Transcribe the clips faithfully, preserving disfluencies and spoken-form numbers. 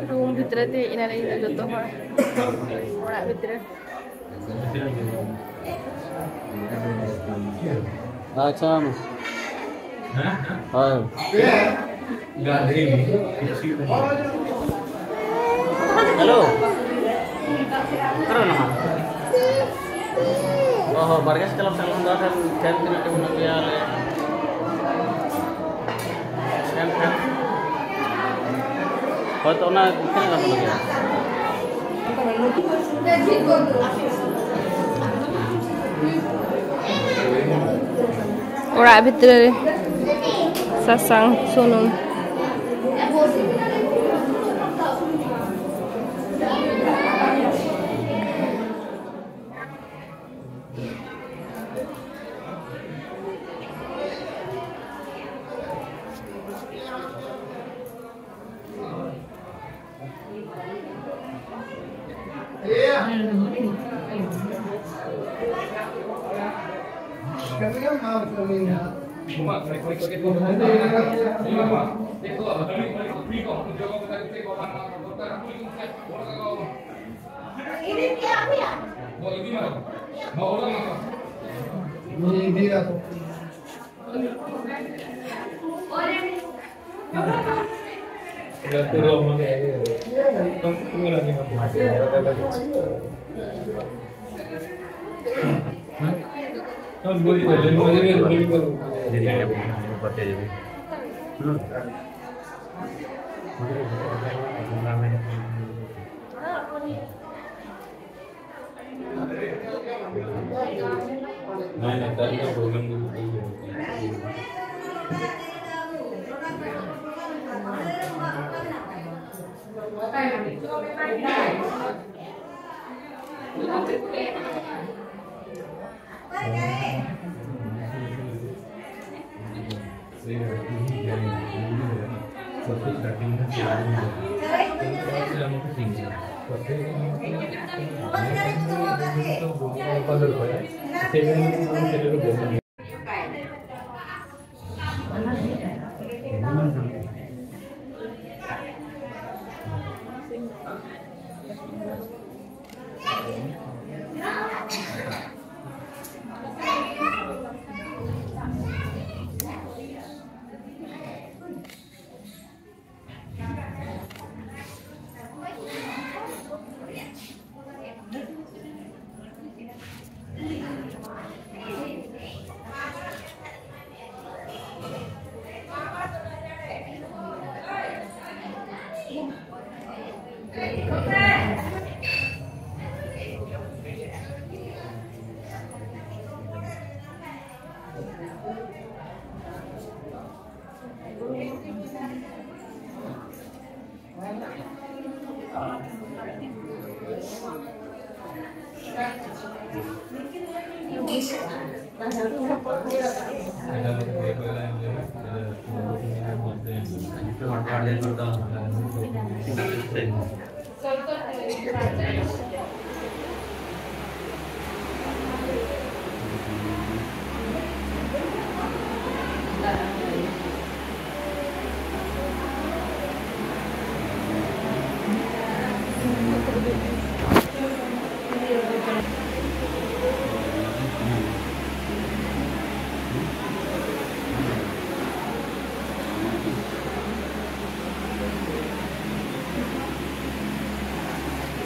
ᱨᱩᱢ ᱵᱷᱤᱛᱨᱤ ᱛᱮ ᱦᱮᱡ ᱮᱱᱟᱞᱮ ᱡᱚᱛᱚ ᱦᱚᱲ ᱚᱲᱟᱜ ᱵᱷᱤᱛᱨᱤ᱾ ᱟᱪᱪᱷᱟ, ᱢᱟ᱾ ᱦᱳᱭ᱾ ᱦᱮᱞᱳ᱾ ᱚᱠᱟᱨᱮ ᱢᱮᱱᱟᱢᱟ? ᱚ ᱦᱚᱸ, ᱵᱟᱨᱜᱮᱥ ᱠᱞᱟᱵᱽ ᱥᱮᱫ ᱠᱷᱚᱱ ᱫᱚ ᱟᱨ ᱴᱷᱮᱱ ᱴᱷᱮᱱ ᱛᱤᱱᱟᱹᱜ ᱴᱤᱢ ᱢᱮᱱᱟᱜ ᱯᱮᱭᱟ ᱟᱞᱮ? ᱴᱷᱮᱱ ᱴᱷᱮᱱ᱾ ᱦᱳᱭ ᱛᱚ, ᱚᱱᱟ ᱛᱤᱱᱟᱹᱜ ᱜᱟᱱ ᱵᱚᱱ ᱞᱟᱹᱜᱤᱫᱼᱟ? ᱚᱲᱟᱜ ᱵᱷᱤᱛᱨᱤ ᱨᱮ ᱥᱟᱥᱟᱝ ᱥᱩᱱᱩᱢ᱾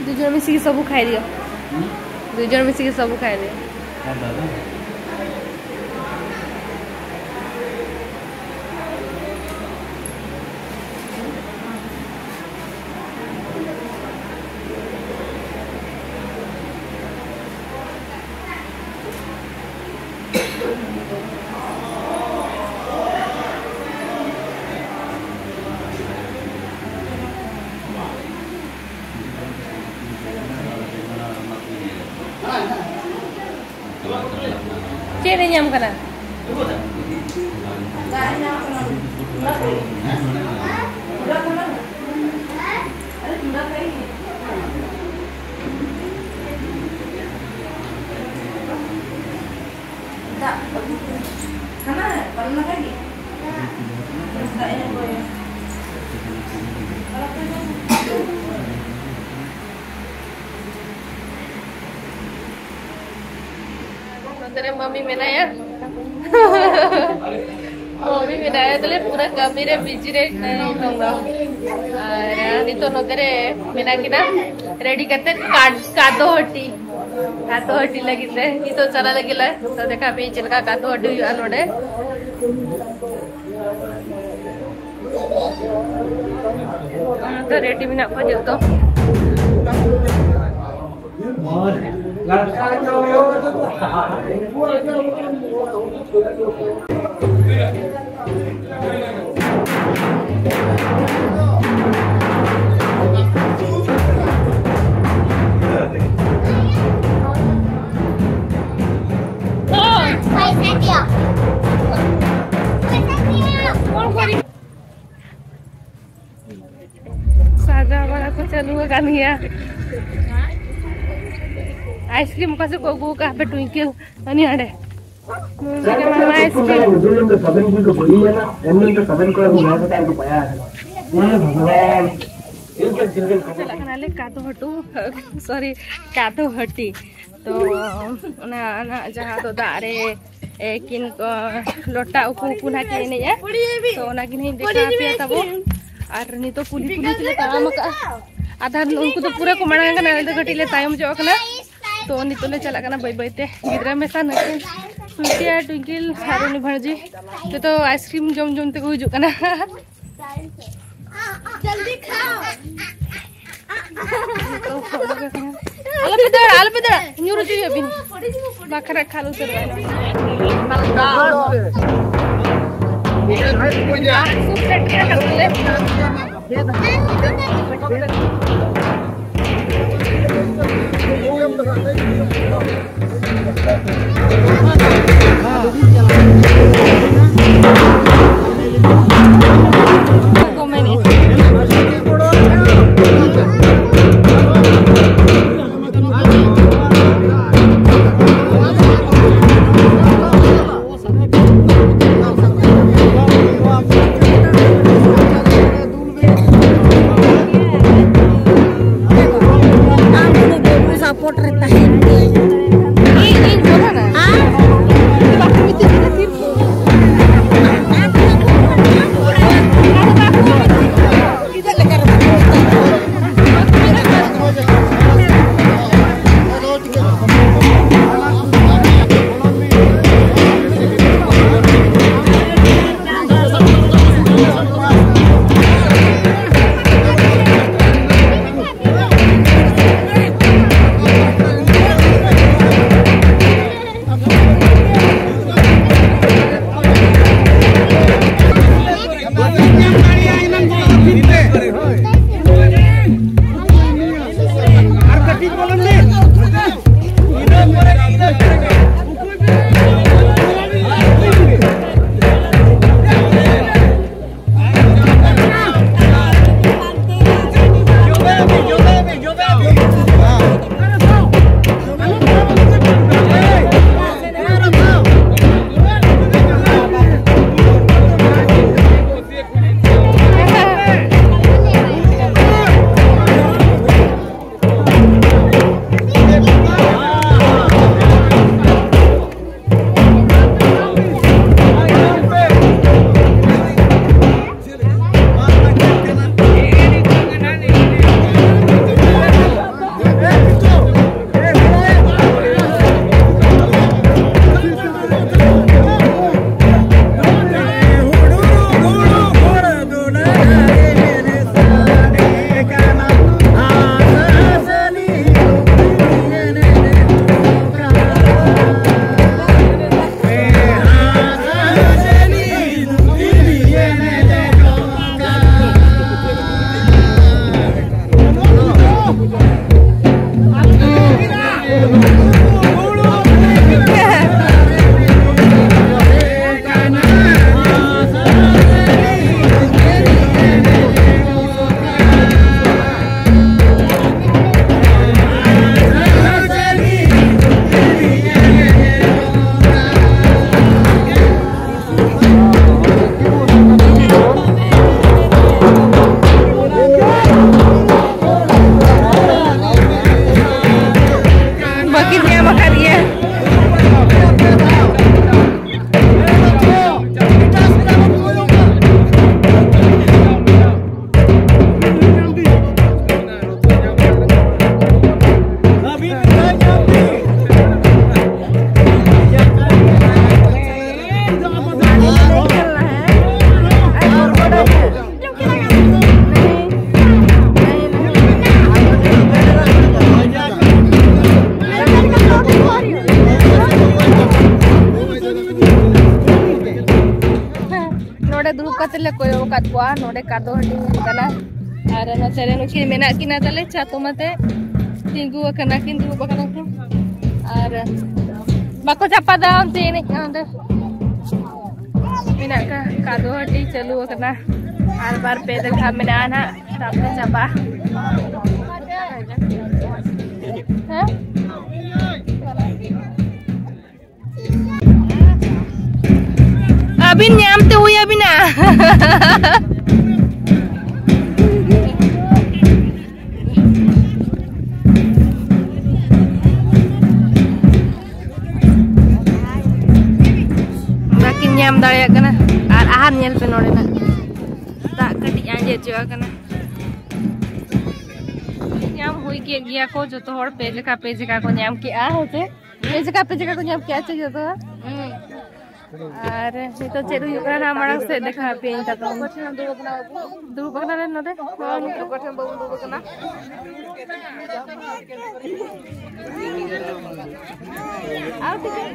দুজন মিশিকি ସବୁ ଖାଇଦିଅ। দুজন ମିଶିକି ସବୁ ଖାଇଦିଅ। ᱪᱮᱫ ᱮ ᱧᱟᱢ ᱠᱟᱱᱟ? ᱫᱟᱜ ᱟᱹᱜᱩ ᱠᱚ᱾ ᱦᱟᱱᱟ ᱯᱟᱨᱚᱢ ᱱᱟᱠᱷᱟ ᱜᱮ᱾ ᱫᱟᱜ ᱮ ᱟᱹᱜᱩᱭᱟ᱾ ᱱᱚᱛᱮ ᱨᱮ ᱢᱟᱢᱤ ᱢᱮᱱᱟᱭᱟ᱾ ᱢᱟᱢᱤ ᱢᱮᱱᱟᱭᱟ, ᱛᱟᱦᱞᱮ ᱯᱩᱨᱟᱹ ᱠᱟᱹᱢᱤ ᱨᱮ ᱵᱤᱡᱤ ᱨᱮ ᱢᱮᱱᱟᱭᱟ ᱱᱤᱛᱚᱝ ᱫᱚ᱾ ᱟᱨ ᱱᱤᱛᱚᱜ ᱱᱚᱛᱮ ᱨᱮ ᱢᱮᱱᱟᱜ ᱠᱤᱱᱟ ᱨᱮᱰᱤ ᱠᱟᱛᱮ ᱠᱟᱫ-, ᱠᱟᱫᱚ ᱦᱟᱹᱴᱤ᱾ ᱠᱟᱫᱚ ᱦᱟᱹᱴᱤ ᱞᱟᱹᱜᱤᱫ ᱛᱮ ᱱᱤᱛᱚᱜ ᱪᱟᱞᱟᱜ ᱞᱟᱹᱜᱤᱫ ᱞᱮ᱾ ᱛᱚ ᱫᱮᱠᱷᱟ ᱯᱮ ᱪᱮᱫ ᱞᱮᱠᱟ ᱠᱟᱫᱚ ᱦᱟᱹᱴᱤ ᱦᱩᱭᱩᱜᱼᱟ ᱱᱚᱰᱮ᱾ ᱱᱚᱛᱮ ᱨᱮᱰᱤ ᱢᱮᱱᱟᱜ ᱠᱚᱣᱟ ᱡᱚᱛᱚ᱾ ᱞᱟᱲᱠᱟ ᱡᱚᱭᱚ᱾ ᱥᱟᱡᱟᱣ ᱵᱟᱲᱟ ᱠᱚ ᱪᱟᱹᱞᱩ ᱟᱠᱟᱱ ᱜᱮᱭᱟ᱾ ᱟᱭᱤᱥᱠᱨᱤᱢ ᱚᱠᱟ ᱥᱮᱫ ᱠᱚ ᱟᱹᱜᱩ ᱟᱠᱟᱫᱼᱟ ᱦᱟᱯᱮ ᱴᱩᱭᱠᱤᱞ? ᱦᱟᱹᱱᱤ ᱦᱟᱸᱰᱮ᱾ ᱱᱚᱣᱟ ᱢᱟᱢᱟ ᱟᱭᱤᱥᱠᱨᱤᱢ᱾ ᱪᱟᱞᱟᱜ ᱠᱟᱱᱟᱞᱮ ᱠᱟᱫᱩ ᱦᱟᱹᱴᱩ, ᱥᱚᱨᱤ, ᱠᱟᱫᱩ ᱦᱟᱹᱴᱩ᱾ ᱛᱚ ᱚᱱᱟ, ᱚᱱᱟ ᱡᱟᱦᱟᱸ ᱫᱚ ᱫᱟᱜ ᱨᱮ ᱮ, ᱠᱤᱱ, ᱚ, ᱞᱚᱴᱟ ᱩᱠᱩ ᱩᱠᱩ ᱱᱟᱜ ᱠᱤᱱ ᱮᱱᱮᱡᱼᱟ᱾ ᱛᱚ ᱚᱱᱟ ᱜᱮ ᱱᱟᱜ ᱤᱧ ᱫᱮᱠᱷᱟᱣ ᱟᱯᱮᱭᱟ ᱛᱟᱵᱚ᱾ ᱟᱨ ᱱᱤᱛᱚᱜ ᱠᱩᱞᱦᱤ ᱠᱩᱞᱦᱤ ᱛᱮᱞᱮ ᱛᱟᱲᱟᱢ ᱟᱠᱟᱜᱼᱟ᱾ ᱟᱫᱷᱟ ᱩᱱᱠᱩ ᱫᱚ ᱯᱩᱨᱟᱹ ᱠᱚ ᱢᱟᱲᱟᱝ ᱟᱠᱟᱱᱟ, ᱟᱞᱮ ᱫᱚ ᱠᱟᱹᱴᱤᱡ ᱞᱮ ᱛᱟᱭᱚᱢ ᱧᱚᱜ ᱟᱠᱟᱱᱟ᱾ ᱛᱚ ᱱᱤᱛᱚᱜ ᱞᱮ ᱪᱟᱞᱟᱜ ᱠᱟᱱᱟ ᱵᱟᱹᱭ ᱵᱟᱹᱭ ᱛᱮ᱾ ᱜᱤᱫᱽᱨᱟᱹ ᱢᱮᱥᱟ ᱱᱟᱹᱠᱤᱱ ᱥᱩᱭᱴᱤ ᱟᱨ ᱴᱩᱭᱠᱤᱞ ᱟᱨ ᱩᱱᱤ ᱵᱷᱟᱹᱬᱡᱤ ᱡᱚᱛᱚ ᱟᱭᱤᱥᱠᱨᱤᱢ ᱡᱚᱢ ᱡᱚᱢ ᱛᱮᱠᱚ ᱦᱤᱡᱩᱜ ᱠᱟᱱᱟ᱾ ᱡᱚᱞᱫᱤ ᱠᱷᱟᱣ᱾ ᱟᱞᱚᱯᱮ ᱫᱟᱹᱲᱟ, ᱟᱞᱚᱯᱮ ᱫᱟᱹᱲᱟ, ᱧᱩᱨ ᱦᱚᱪᱚᱭ ᱦᱩᱭᱩᱜ ᱵᱤᱱ᱾ ᱵᱟᱠᱷᱨᱟ ᱠᱷᱟᱞ ᱩᱛᱟᱹᱨᱚᱜᱼᱟ᱾ ᱥᱟᱯᱳᱨᱴ ᱨᱮ ᱛᱟᱦᱮᱱ ᱯᱮ᱾ ᱤᱧ, ᱤᱧ ᱵᱚᱞᱚᱱᱟ᱾ ᱦᱮᱸ? ᱫᱩᱲᱩᱵ ᱠᱟᱛᱮ ᱞᱮ ᱠᱚᱭᱚᱜ ᱟᱠᱟᱫ ᱠᱚᱣᱟ᱾ ᱱᱚᱰᱮ ᱠᱟᱫᱚ ᱦᱟᱹᱴᱤᱧ ᱦᱩᱭᱩᱜ ᱠᱟᱱᱟ᱾ ᱟᱨ ᱱᱚᱛᱮ ᱨᱮ ᱱᱩᱠᱤᱱ ᱢᱮᱱᱟᱜ ᱠᱤᱱᱟ ᱛᱟᱞᱮ, ᱪᱟᱛᱚᱢ ᱟᱛᱮ ᱛᱤᱸᱜᱩ ᱟᱠᱟᱱᱟ ᱠᱤᱱ, ᱫᱩᱲᱩᱵ ᱟᱠᱟᱱᱟ ᱠᱤᱱ᱾ ᱟᱨ ᱵᱟᱠᱚ ᱪᱟᱯᱟᱫᱟ ᱚᱱᱛᱮ ᱮᱱᱮᱡ ᱠᱟᱱᱟ ᱚᱸᱰᱮ᱾ ᱢᱮᱱᱟᱜ ᱠᱟ-, ᱠᱟᱫᱚ ᱦᱟᱹᱴᱤᱧ ᱪᱟᱹᱞᱩ ᱟᱠᱟᱱᱟ᱾ ᱟᱨ ᱵᱟᱨ ᱯᱮ ᱫᱮᱠᱷᱟ ᱢᱮᱱᱟᱜᱼᱟ ᱱᱟᱦᱟᱜ, ᱛᱟᱨᱯᱚᱨᱮ ᱪᱟᱵᱟ᱾ ᱦᱮᱸ? ᱟᱹᱵᱤᱱ ᱧᱟᱢ ᱛᱮ ᱦᱩᱭ ᱟᱹᱵᱤᱱᱟ᱾ ᱵᱟᱹᱠᱤᱱ ᱧᱟᱢ ᱫᱟᱲᱮᱭᱟᱜ ᱠᱟᱱᱟ᱾ ᱟᱨ ᱟᱦᱟᱨ ᱧᱮᱞ ᱯᱮ ᱱᱚᱰᱮᱱᱟᱜ᱾ ᱫᱟᱜ ᱠᱟᱹᱴᱤᱡ ᱟᱸᱡᱮᱫ ᱧᱚᱜ ᱟᱠᱟᱱᱟ᱾ ᱧᱟᱢ ᱦᱩᱭ ᱠᱮᱫ ᱜᱮᱭᱟ ᱠᱚ ᱡᱚᱛᱚ ᱦᱚᱲ, ᱯᱮ ᱡᱟᱭᱜᱟ, ᱯᱮ ᱡᱟᱭᱜᱟ ᱠᱚ ᱧᱟᱢ ᱠᱮᱜᱼᱟ, ᱦᱮᱸ ᱥᱮ? ᱯᱮ ᱡᱟᱭᱜᱟ, ᱯᱮ ᱡᱟᱭᱜᱟ ᱠᱚ ᱧᱟᱢ ᱠᱮᱜᱼᱟ ᱪᱮ ᱡᱚᱛᱚ? ᱦᱩᱸ᱾ ᱟᱨ ᱱᱤᱛᱚᱜ ᱪᱮᱫ ᱦᱩᱭᱩᱜ ᱠᱟᱱᱟ ᱱᱟᱦᱟᱜ ᱢᱟᱲᱟᱝ ᱥᱮᱫ ᱫᱮᱠᱷᱟ ᱟᱯᱮᱭᱟᱹᱧ ᱛᱟᱠᱚ᱾ ᱫᱩᱲᱩᱵ ᱟᱠᱟᱱᱟ ᱞᱮ ᱱᱚᱰᱮ᱾ ᱦᱚᱸ, ᱱᱤᱛᱚᱜ ᱠᱚᱴᱷᱮᱱ ᱵᱟᱵᱚᱱ ᱫᱩᱲᱩᱵ ᱟᱠᱟᱱᱟ᱾ ᱟᱣ ᱠᱟᱹᱴᱤᱡ᱾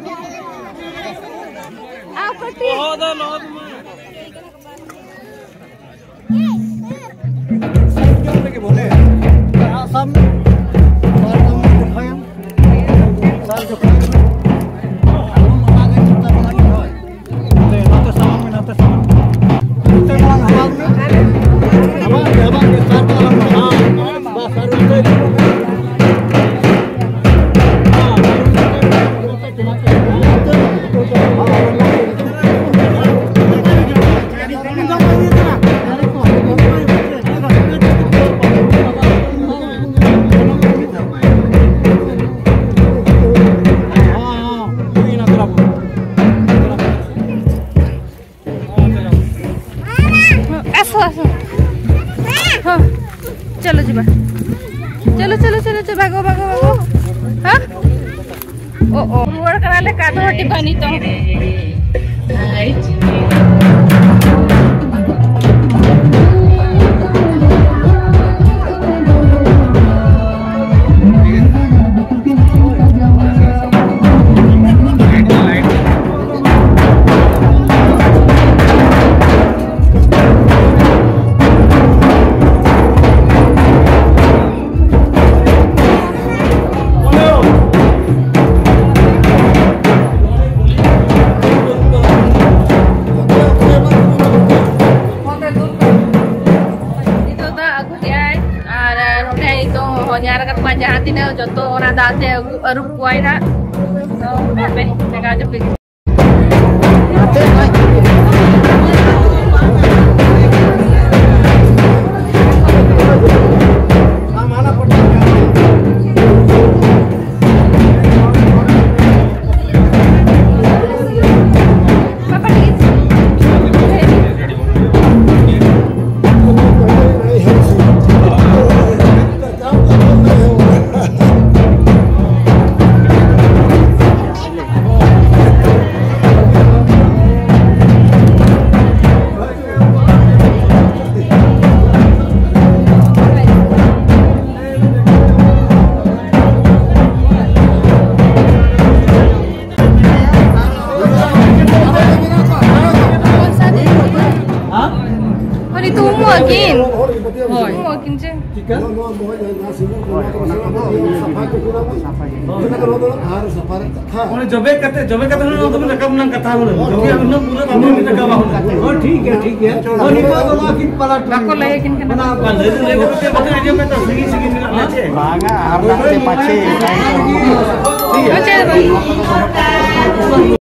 ᱟᱣ ᱠᱟᱹᱴᱤᱡ᱾ ᱥᱟᱵ ᱢᱮ᱾ ᱵᱟᱨ ᱫᱚᱢ ᱫᱮᱠᱷᱟᱣᱮᱢ᱾ ᱥᱟᱨ ᱡᱚᱠᱷᱚᱱ ᱟᱵᱚ ᱚᱱᱟ ᱜᱮ ᱪᱤᱱᱛᱟ ᱵᱟᱲᱟ ᱜᱮ ᱦᱳᱭ᱾ ᱱᱚᱛᱮ, ᱱᱚᱛᱮ ᱥᱟᱢᱟᱝ ᱢᱮ, ᱱᱚᱛᱮ ᱥᱟᱢᱟᱝ᱾ ᱱᱚᱛᱮ ᱢᱟᱲᱟᱝ ᱦᱟᱢᱟᱞ ᱢᱮ᱾ ᱦᱟᱢᱟᱞ ᱜᱮ, ᱦᱟᱢᱟᱞ ᱜᱮ, ᱥᱟᱨ ᱫᱚ ᱟᱞᱚᱢ ᱦᱟᱢᱟᱞ᱾ ᱵᱟᱥ, ᱟᱨ ᱱᱚᱛᱮ᱾ ᱟᱥᱚ, ᱟᱥᱚ᱾ ᱦᱚᱸ᱾ ᱪᱚᱞᱚ ᱡᱤᱵᱟ᱾ ᱪᱚᱞᱚ, ᱪᱚᱞᱚ, ᱪᱚᱞᱚ, ᱪᱚᱞᱚ, ᱵᱷᱟᱜᱚ, ᱵᱷᱟᱜᱚ, ᱵᱷᱟᱜᱚ᱾ ᱦᱮᱸ? ᱚ, ᱚ᱾ ᱨᱩᱣᱟᱹᱲ ᱠᱟᱱᱟᱞᱮ ᱠᱟᱫᱚ ᱦᱟᱹᱴᱤ ᱠᱷᱚᱱ ᱱᱤᱛᱚᱝ᱾ ᱡᱚᱛᱚ ᱚᱱᱟ ᱫᱟᱜ ᱛᱮ ᱟᱹᱨᱩᱵ ᱠᱚᱣᱟᱭ ᱱᱟᱜ᱾ ᱛᱚ, ᱦᱟᱯᱮ, ᱡᱟᱭᱜᱟ ᱡᱟᱹᱯᱤᱫ᱾ ᱦᱳᱭ, ᱱᱤᱛᱚᱜ ᱩᱢᱩᱜ ᱟᱹᱠᱤᱱ᱾ ᱦᱳᱭ᱾ ᱩᱢᱩᱜ ᱟᱹᱠᱤᱱ ᱪᱮ? ᱪᱤᱠᱟ? ᱚᱱᱮ ᱡᱚᱵᱮ ᱠᱟᱛᱮ, ᱡᱚᱵᱮ ᱠᱟᱛᱮ ᱦᱚᱸ ᱱᱚᱣᱟ ᱫᱚᱵᱚᱱ ᱨᱟᱠᱟᱵ ᱨᱮᱱᱟᱜ ᱠᱟᱛᱷᱟ ᱦᱩᱱᱟᱹᱝ᱾ ᱡᱚᱵᱮ ᱦᱩᱱᱟᱹᱝ ᱯᱩᱨᱟᱹ ᱵᱟᱵᱚᱱ ᱨᱟᱠᱟᱵᱟ ᱦᱩᱱᱟᱹᱝ᱾ ᱦᱳᱭ, ᱴᱷᱤᱠ ᱜᱮᱭᱟ, ᱴᱷᱤᱠ ᱜᱮᱭᱟ᱾ ᱦᱳᱭ, ᱱᱤᱛᱚᱜ ᱫᱚ ᱱᱚᱣᱟ ᱠᱤᱱ ᱯᱟᱞᱟᱴ ᱵᱟᱠᱚ ᱞᱟᱹᱭ ᱟᱹᱠᱤᱱ ᱠᱟᱱᱟ᱾ ᱚᱱᱟ ᱵᱟᱝ, ᱞᱟᱹᱭ ᱫᱚ ᱞᱟᱹᱭ ᱵᱟᱠᱚ ᱪᱮᱫ ᱵᱟᱠᱚ ᱟᱸᱡᱚᱢ ᱮᱫᱟ, ᱥᱟᱺᱜᱤᱧ ᱥᱟᱺᱜᱤᱧ ᱢᱮᱱᱟᱜ ᱞᱮᱭᱟ ᱪᱮ? ᱵᱟᱝᱟ, ᱟᱨ ᱱᱟᱛᱮ ᱯᱟᱪᱷᱮ ᱴᱷᱤᱠ ᱜᱮᱭᱟ᱾ ᱟᱪᱪᱷᱟ, ᱵᱟᱝ᱾